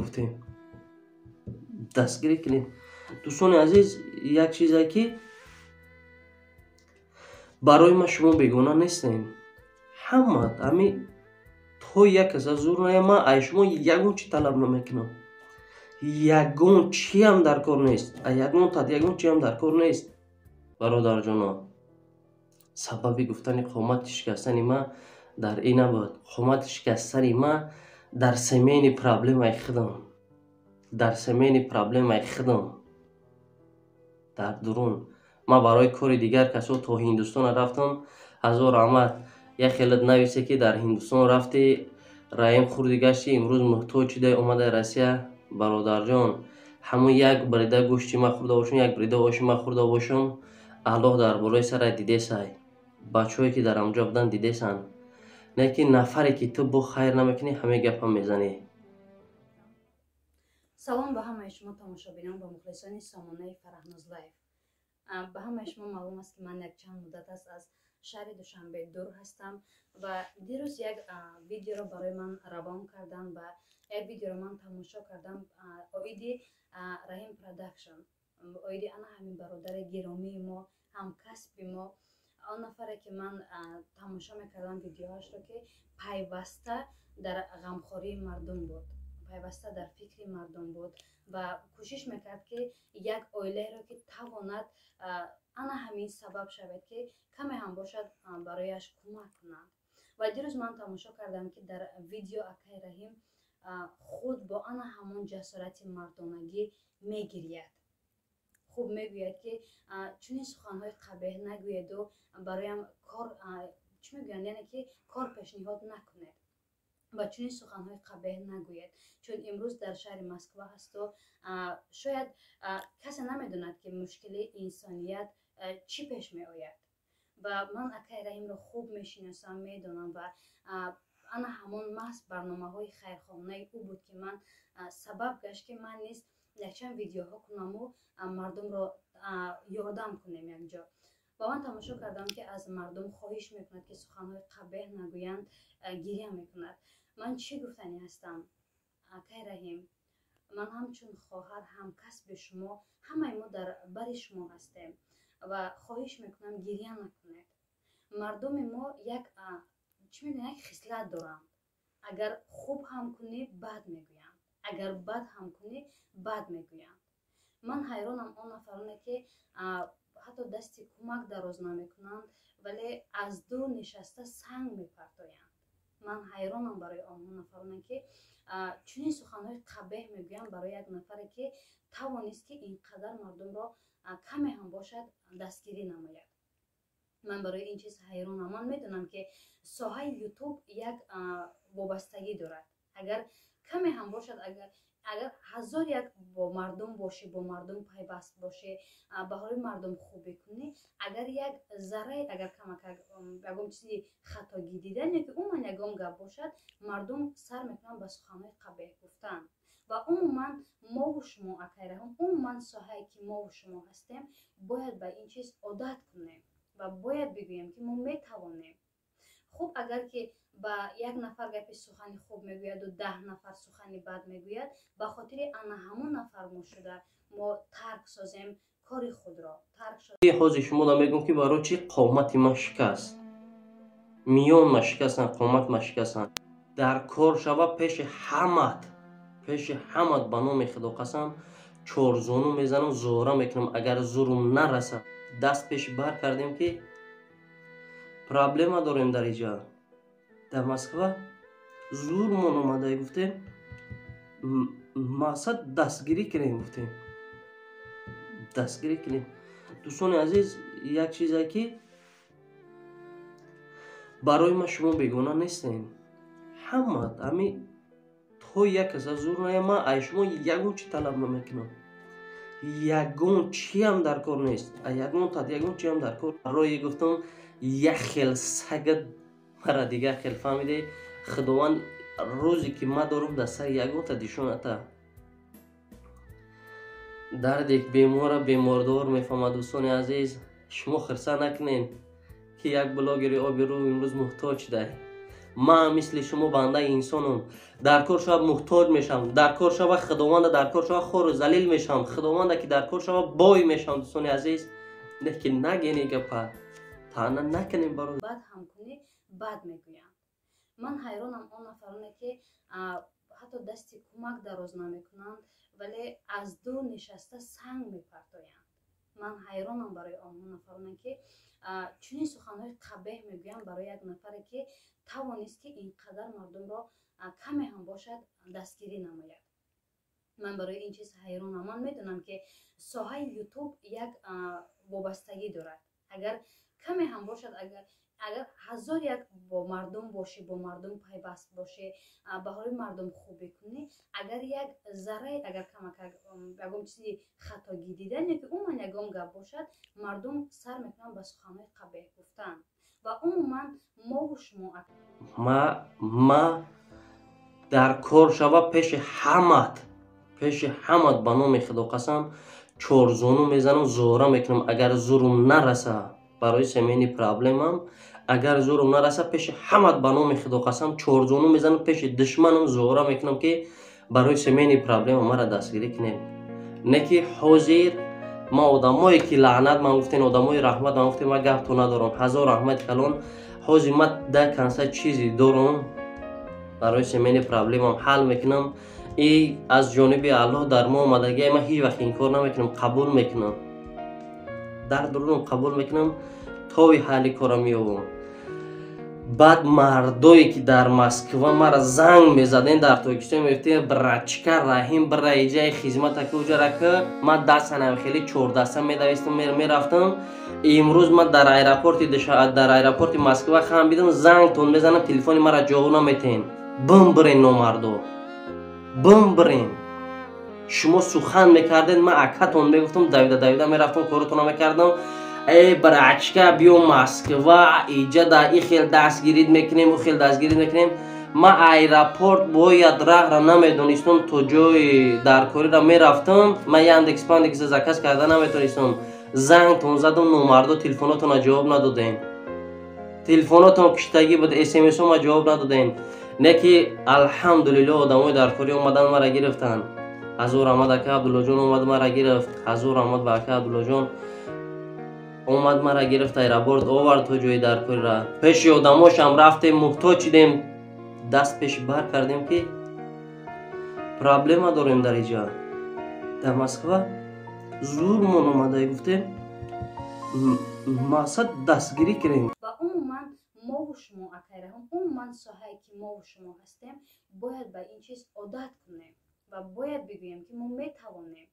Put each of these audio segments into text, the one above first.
гуфтем, дастгирӣ кунем. Дӯстони азиз, як чизе ки барои ман шумо бегона нестем, ҳама ҳами то як каса зур ная. Ман ай шумо ягон чи талаб намекунам, ягон чиам дар кор нест, ягон тад ягон чиам дар кор нест. Бародарҷоно, сабаби гуфтани қомати шикастани ман дар ин набуд. Қомати шикастани ман дар семейный проблемаи худам, дар семейный проблемаи худам дар дурун. Ман барои кори дигар касо то Ҳиндустона рафтам. Ҳазор раҳмат, як хелат нависе, ки дар Ҳиндустон рафтӣ, Раим, хурди гашти, имрӯз муҳтоҷ шудай, омадай Россия. Бародарҷон, ҳамун як брида гӯшти ман хӯрда бошум, як брида оши ман хӯрда бошум, Аллоҳ дар болои сарай дидесай, бачаҳое ки дар ҳамҷо буданд, дидесанд. Не ки нафаре ки ту бо хайр намекунӣ, ҳамаи гапам мезанӣ. Салом ба ҳамаи шумо, тамошобинон ва мухлисони сомонаи Фараҳноз Лайф. Ба ҳамаи шумо маълум аст, ки ман якчанд муддат аст аз шаҳри Душанбе дур ҳастам ва дирӯз як видеоро барои ман равон карданд ва як видеоро ман тамошо кардам оиди Раҳим Продакшн, оиди ана ҳамин бародари гиромии мо, ҳамкасби мо, он нафаре ки ман тамошо мекардам видеоҳашро, ки пайваста дар ғамхории мардум буд, пайваста дар фикри мардум буд ва кӯшиш мекард, ки як оилаеро ки тавонад ана ҳамин сабаб шавад, ки каме ҳам бошад, барояш кӯмак кунанд. Ва дирӯз ман тамошо кардам, ки дар видео акай Раҳим худ бо ана ҳамон ҷасорати мардонагӣ мегирияд. Хуб мегӯяд, ки чунин суханҳои қабеҳ нагӯеду бароям кор чӣ мегӯянд, яъне ки кор пешниҳод накунед ва чунин суханҳои қабеҳ нагӯед, чун имрӯз дар шаҳри Москва ҳасту шояд касе намедонад, ки мушкили инсоният чӣ пеш меояд. Ва ман акай Раҳимро хуб мешиносам, медонам ва ана ҳамон маҳз барномаҳои хайрхонаи ӯ буд, ки ман сабаб гашт, ки ман низ якчанд видеоҳо кунаму мардумро ёрдам кунем якҷо. Ва ман тамошо кардам, ки аз мардум хоҳиш мекунад, ки суханҳои қабеҳ нагӯянд, гиря мекунад. Ман чӣ гуфтанӣ ҳастам, акай Раҳим? Ман ҳамчун хоҳар, ҳамкасби шумо, ҳамаи мо дар бари шумо ҳастем ва хоҳиш мекунам, гиря накунед. Мардуми мо як чӣ мегӯянд, як хислат доранд: агар хуб ҳам кунӣ, бад мегӯянд, агар бад ҳам кунӣ, бад мегӯянд. Ман ҳайронам он нафароне, ки ҳатто дасти кӯмак дароз намекунанд, вале аз дур нишаста санг мепартоянд. Ман ҳайронам барои онҳо нафароне, ки чунин суханҳои қабеҳ мегӯянд барои як нафаре, ки тавонист, ки ин қадар мардумро каме ҳам бошад дастгирӣ намояд. Ман барои ин чиз ҳайронам. Ман медонам, ки соҳаи Ютуб як вобастагӣ дорад. Агар каме ҳам бошад, агар ҳазор як бо мардум бошӣ, бо мардум пайваст бошӣ, баҳори мардум хубӣ кунӣ, агар як заррае, агар камакак ягон чизи хатогӣ дидан ё ки умуман ягон гап бошад, мардум сар мекунанд ба суханҳои қабеҳ гуфтан. Ва умуман мову шумо, акай Раҳим, умуман соҳае ки мову шумо ҳастем, бояд ба ин чиз одат кунем ва бояд бигӯем, ки мо метавонем. Хуб, агар ки ба як нафар гапи сухани хуб мегӯяду 10 нафар сухани бад мегӯяд, ба хотири ана ҳамон нафар мо шуда мо тарк созем кори худро, тарк. Ҳозир шумо да мегӯм, ки барои чӣ қомати ман шикаст, миён ма шикастан, қомат ма шикастан. Дар кор шава, пеши ҳамат, пеши ҳамат, ба номи Худо қасам, чорзону мезанам, зора мекунам, агар зурум нарасад. Даст пеши бар кардем, ки проблема дорем дар иҷа, дар Москва, зурмон омада, гуфтем, мақсад дастгирӣ кунем, гуфтем, дастгирӣ кунем. Дӯстони азиз, як чизе ки барои ман шумо бегона нестем, ҳама ҳами то як каса зур ная. Ман ай шумо ягон чи талаб намекунам, ягон чиам дар кор нест, ягон тад ягон чиам дар кор. Барои гуфтам, як хел сагат мара дигар хел фаҳмиде. Худованд рӯзе ки ма дорум, дар сари ягонта дишоната. Дарде бемора бемордор мефаҳмад. Дӯстони азиз, шумо хирса накунед, ки як блогери обирӯ имрӯз муҳтоҷ шудай. Ман мисли шумо бандаи инсонам. Дар кор шава муҳтоҷ мешавам, дар кор шава худованда, дар кор шава хору залил мешавам, худованда ки дар кор шава бой мешавам. Дӯстони азиз, лекин нагени гапа, таъна накунем бародар. Бад ҳам кунӣ, бад мегӯянд. Ман ҳайронам он нафароне, ки ҳатто дасти кӯмак дароз намекунанд, вале аз дур нишаста санг мепартоянд. Ман ҳайронам барои онҳо нафароне, ки чунин суханҳои қабеҳ мегӯянд барои як нафаре, ки тавонист, ки ин қадар мардумро каме ҳам бошад дастгирӣ намояд. Ман барои ин чиз ҳайронам. Ман медонам, ки соҳаи Ютуб як вобастагӣ дорад. Агар каме ҳам бошад, агар ҳазор як бо мардум бошӣ, бо мардум пайваст бошӣ, ба ҳоли мардум хубӣ кунӣ, агар як заррае, агар камакак ягон чизи хатогӣ дидан ё ки умуман ягон гап бошад, мардум сар мекунанд ба суханҳои қабеҳ гуфтан. Ва умуман мову шумо Ма дар кор шава пеши ҳамат, пеши ҳамат, ба номи худо қасам, чорзону мезанам, зора мекунам. Агар зурум нараса барои семейный проблемам, агар зурум нараса, пеши ҳамат, ба номи худо қасам, чорзону мезанам, пеши душманам зора мекунам, ки барои семейный проблема мара дастгирӣ кунем. Не ки ҳозир ма одамое ки лаънат ман гуфтен, одамои раҳмат ман гуфтен, ма гапту надорам. Ҳазор раҳмати калон. Ҳозир ма да канса чизе дорам, барои семейный проблемам ҳал мекунам. И аз ҷониби Аллоҳ дар мо омадагия, ман ҳеҷ вақт инкор намекунам, қабул мекунам. Дар дурунам қабул мекунам, тои ҳалли кора меёбам. Баъд мардое ки дар Москва мара занг мезаден, дар Тоҷикистон мегуфтен: «Брачка Раҳим, бира иҷаи хизмата ки уҷарака». Ман дастанам хеле чордаста медавистам, мерафтам. Имрӯз ман дар аэропорти Москва хам бидам, зангтон мезанам, телефони мара ҷавоб наметен. Бимбирен, номардо, бимбирен. Шумо сухан мекардед, ман акатон мегуфтам, давида давида мерафтам, коротона мекардам. Эй, брачка, биё Москва, иҷа да и хел дастгирид мекунем, ӯ хел дастгирид мекунем. Ман аэропорт бояд раҳра намедонистам, то ҷои даркориро мерафтам, ман Яндекс Пандекса заказ карда наметонистам. Зангтон задам, номардо, телефонотона ҷавоб надодем. Телефонотон киштагӣ буд, смсома ҷавоб надодем. Не ки алҳамдулилло, одамои даркорӣ омадан, мара гирифтанд. Ҳазор раҳмат, ака Абдуллоҷон омад, мара гирифт. Ҳазор раҳмат ба ака Абдуллоҷон, омад, мара гирифт, аэропорт овард то ҷои даркорира. Пеши одамошам рафтем, муҳтоҷ шидем, даст пеши бар кардем, ки проблема дорем дар иҷа, дар Москва, зурмон омада, гуфтем, мақсад дастгирӣ кунем. Ва умуман мову шумо, акай Раҳим, умуман соҳае ки мову шумо ҳастем, бояд ба ин чиз одат кунем ва бояд бигӯем, ки мо метавонем.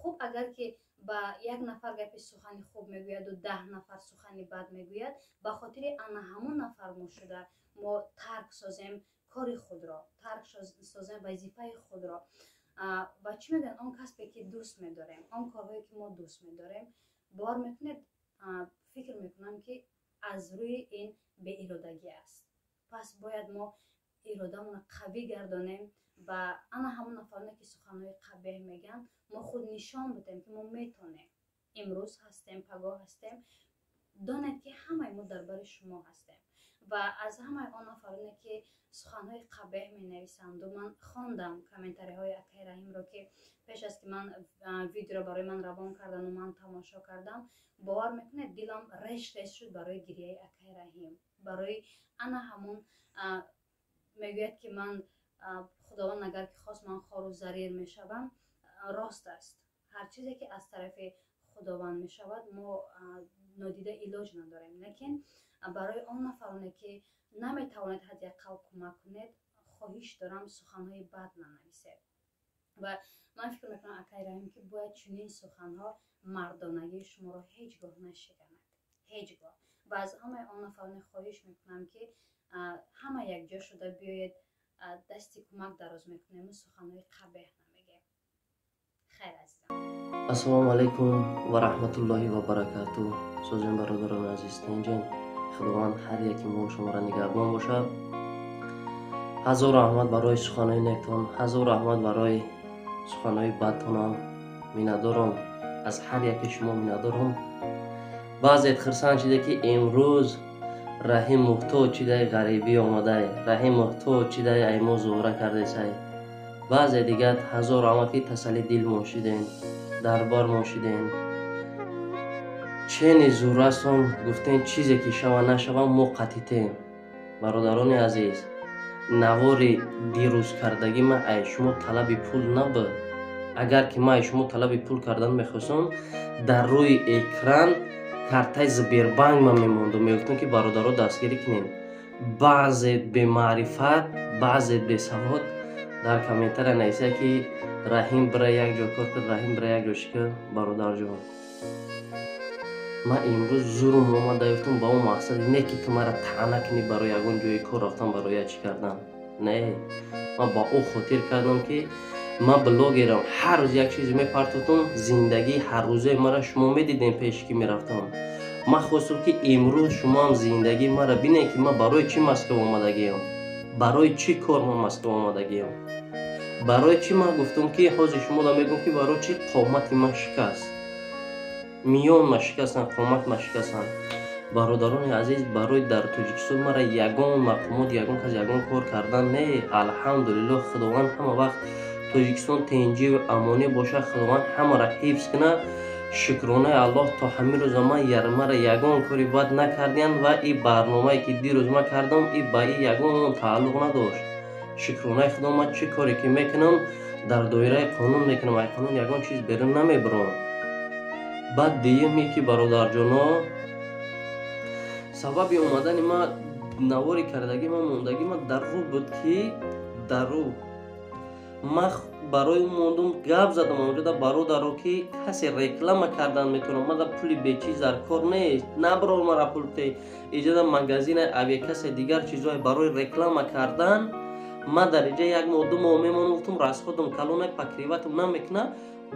Хуб, агар ки ба як нафар гапи сухани хуб мегӯяду 10 нафар сухани бад мегӯяд, ба хотири ана ҳамон нафар мо шуда мо тарк созем кори худро, тарк созем вазифаи худро ва чӣ мегӯянд, он касбе ки дӯст медорем, он корҳое ки мо дӯст медорем, бовар мекунед, фикр мекунам, ки аз рӯи ин беиродагӣ аст. Пас бояд мо иродамонро қавӣ гардонем ва ана ҳамон нафароне, ки суханҳои қабеҳ мегӯянд, мо худ нишон будем, ки мо метонем. Имрӯз ҳастем, пагоҳ ҳастем. Донед, ки ҳамаи мо дар бари шумо ҳастем. Ва аз ҳамаи он нафароне, ки суханҳои қабеҳ менависанду, ман хондам комментариҳои акай Раҳимро, ки пеш аз ки ман видеоро барои ман равон кардану ман тамошо кардам, бовар мекунед, дилам реш реш шуд барои гирияи акай Раҳим, барои ана ҳамон мегӯяд, ки ман, худованд агар ки хост, ман хору зарир мешавам. Рост аст, ҳар чизе ки аз тарафи худованд мешавад, мо нодида илоҷ надорем. Лекин барои он нафароне, ки наметавонед ҳадди ақал кӯмак кунед, хоҳиш дорам, суханҳои бад нанависед. Ва ман фикр мекунам, акай Раҳим, ки бояд чунин суханҳо мардонагии шуморо ҳеҷ гоҳ нашиканад, ҳеҷ гоҳ. Ва аз ҳамаи он нафароне хоҳиш мекунам, ки ҳама якҷо шуда биёед, дасти кӯмак дароз мекунему суханҳои қабеҳ намегем. Хайр, азизам. Ассалому алайкум ва раҳматуллоҳи ва баракату. Созем, бародарони азиз, тинҷен. Худованд ҳар яки мо шуморо нигаҳбон бошад. Ҳазор раҳмат барои суханҳои нектон, ҳазор раҳмат барои суханҳои бадтонам. Миннатдорам, аз ҳар яки шумо миннатдорам. Баъзет хирсанд шида, ки имрӯз Раҳим муҳтоҷ чидай, ғарибӣ омадай, Раҳим муҳтоҷ чидай, ай мо зуҳура кардесай. Баъзе дигар ҳазор омад ки тасалли дил мошиден, дарбор мошиден. Чени зурасон гуфтен чизе ки шава нашава мо қатитем. Бародарони азиз, навори дирӯз кардагӣ ман ай шумо талаби пул набуд. Агар ки ман ай шумо талаби пул кардан мехостам, дар рӯи экран картаи Сбербанк ман мемондум, мегуфтам ки бародаро дастгирӣ кунем. Баъзе бемаърифат, баъзе бесавод дар комментария нависа ки Раҳим бира як ҷо кор кар, Раҳим бира як ҷо шикар. Бародарҷон, ман имрӯз зурум омада гуфтам ба он мақсади не ки ту мара таъна кунӣ барои ягон ҷои кор рафтан, барои як чӣ кардан. Не, ман ба ӯ хотир кардам ки ман блогерам, ҳар рӯз як чизе мепартотам, зиндагии ҳаррӯзаи мара шумо медидем пеш ки мерафтам. Ман хостам ки имрӯз шумоам зиндагии мара бинед ки ман барои чӣ Москва омадагиам, барои чӣ кор ман Москва омадагиам, барои чӣ ман гуфтам ки ҳозир шумода мегӯям ки барои чӣ қомати ман шикаст, миён ма шикастан, қомат ма шикастан. Бародарони азиз, барои дар Тоҷикистон мара ягон мақомот, ягон кас ягон кор кардан не. Алҳамдулиллоҳ, Худованд ҳама вақт Тоҷикистон тинҷиву амонӣ бошад, Худованд ҳамаро ҳифз кунад. Шукронаи Аллоҳ, то ҳамин рӯза ман мара ягон кори бад накардиям ва и барномае ки дирӯз ман кардам, и ба и ягон тааллуқ надошт. Шукронаи Худо, ман чӣ коре ки мекунам, дар доираи қонун мекунам, ай қонун ягон чиз берун намебарам. Баъд дуюме ки бародарҷоно, сабаби омадани ман, навори кардагӣ ман, мондагӣ ман дар рӯ буд ки дар рӯ ман барои мондум, гап задам онҷода бародаро ки касе реклама кардан метавонам, ман да пули бечиз дар кор нест, наброр мара пул те иҷода магазина авиакасса дигар чизҳое барои реклама кардан. Ман дар иҷа як моҳ, 2 моҳ мемонам, гуфтум расходам калонай покрывать намекуна,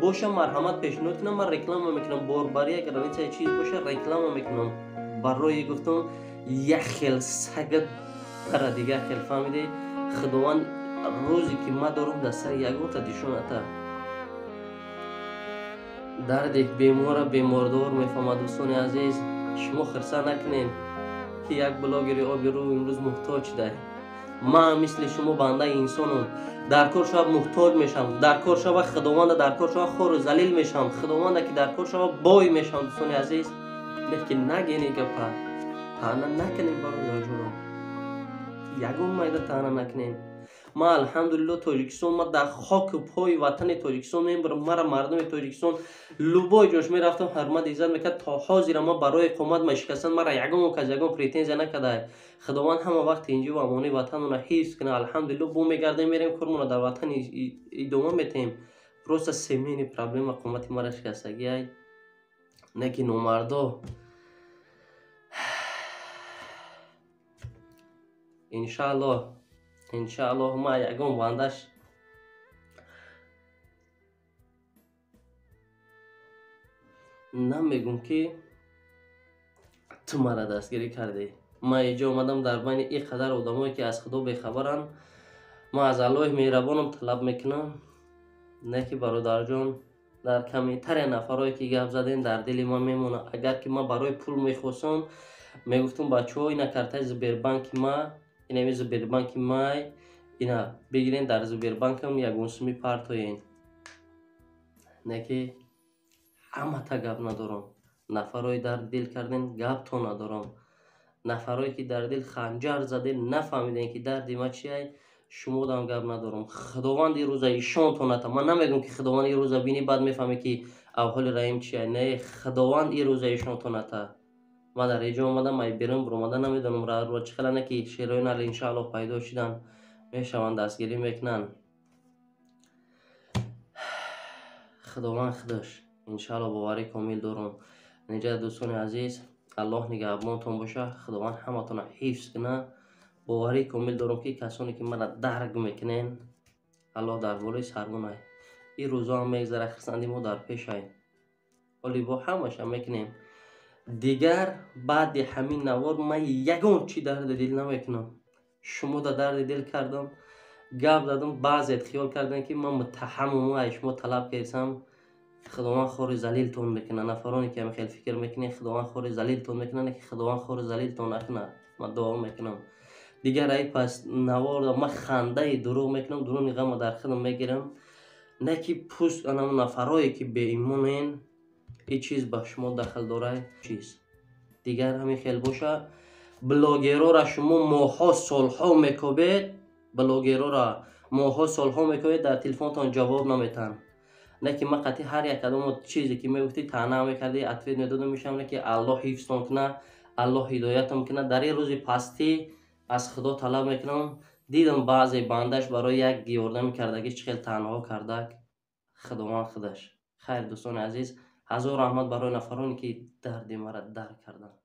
боша марҳамат пешниҳод кунам, ман реклама мекунам, борбария границаи чиз боша реклама мекунам. Барои гуфтум як хел сага бара дигар хел фаҳмидӣ. Худованд рӯзе ки ман дорам дар сари ягонта дишоната. Дарде бемора бемордор мефаҳмад. Дӯстони азиз, шумо хирса накунед ки як блогери обирӯ имрӯз муҳтоҷ шудай. Ман мисли шумо бандаи инсонам, дар кор шава муҳтоҷ мешавам, дар кор шава Худованда, дар кор шава хору залил мешавам, Худованда ки дар кор шава бой мешавам. Дӯстони азиз, лекин нагени гапа, таъна накунем бародарҷонам, ягон майда таъна накунем. Ман алҳамдулиллоҳ Тоҷикистон, ман дар хоку пои ватани Тоҷикистон мебарам, мара мардуми Тоҷикистон любой ҷош мерафтам ҳурмат иззат мекард. То ҳозира ман барои қомат машикастан мара ягон кас ягон претензия накарда. Худованд ҳама вақт тинҷиву амонии ватанона ҳифз кунад. Алҳамдулиллоҳ, бо мегардем, мерем, кормона дар ватан идома метаҳем. Просто семейный проблема қомати мара шикастагиай, не ки номардо. Иншааллоҳ, иншааллоҳ ман ягон бандаш намегум ки ту мара дастгирӣ кардӣ. Ман иҷо омадам дар байни ин қадар одамое ки аз Худо бехабаранд. Ман аз Аллоҳи меҳрабонам талаб мекунам, не ки бародарҷон, дар комментария нафарое ки гап задем дар дили ман мемонад. Агар ки ман барои пул мехостам, мегуфтам бачаҳо, ина картаи Сбербанки ма, инами Сбербанки май, ина бигирен, дар Сбербанкам ягон суми партоен. Не ки ҳамата гап надорам. Нафарое дар дил карден гапто надорам. Нафарое ки дар дил ханҷар заден нафаҳмиден ки дарди ма чиай, шумодам гап надорам. Худованд ин рӯза ишонтон ната. Ман намегӯям ки Худованд ин рӯза бинӣ баъд мефаҳмӣ ки авҳоли Раҳим чиай. Не, Худованд ин рӯза ишонтон ната. Ман дар иҷо омадам, ай берун баромада намедонам ро чӣ хела, не ки шерои нал иншааллоҳ пайдо шидан мешаванд, дастгирӣ мекунанд. Худованд худаш иншааллоҳ боварӣ комил дорам. Инҷа дӯстони азиз, Аллоҳ нигаҳбонтон боша, Худованд ҳаматонро ҳифз кунад. Боварӣ комил дорам ки касоне ки мара дарк мекунен, Аллоҳ дар болои сармонай. Ин рӯзоам мегзара, хурсанди мо дар пешай. Ҳоли бо ҳамаша мекунем. Дигар баъди ҳамин навор ман ягон чӣ дарди дил намекунам. Шумо да дарди дил кардам, гап задам, баъзет хиёл кардем ки ман муттаҳамум, ай шумо талаб кардам. Худованд хори залилтон мекунад. Нафароне ки ҳамин хел фикр мекунед, Худованд хори залилтон мекунад, не ки Худованд хори залилтон накунад. Ман дуо мекунам. Дигар ай пас навор ман хандаи дурӯғ мекунам, дуруни ғама дар худам мегирам. Не ки пуст анам нафарое ки беимонен, ин чиз ба шумо дахл дорад, чиз дигар ҳамин хел боша. Блогерора шумо моҳҳо, солҳо мекобед, блогерора моҳҳо, солҳо мекобед, дар телефонтон ҷавоб наметаҳанд. Не ки ман қатъи ҳар як кадомо чизе ки мегуфтӣ, таъна мекардӣ, ответ медодам мешавам. Не ки Аллоҳ ҳифзтон куна, Аллоҳ ҳидоятам куна. Дар ин рӯзи пастӣ аз Худо талаб мекунам. Дидам, баъзе бандаш барои як ёрдами кардагӣ чӣ хел таънаҳо кардак. Худованд худаш. Хайр, дӯстони азиз, ҳазор раҳмат барои нафароне ки дарди маро дарк карданд.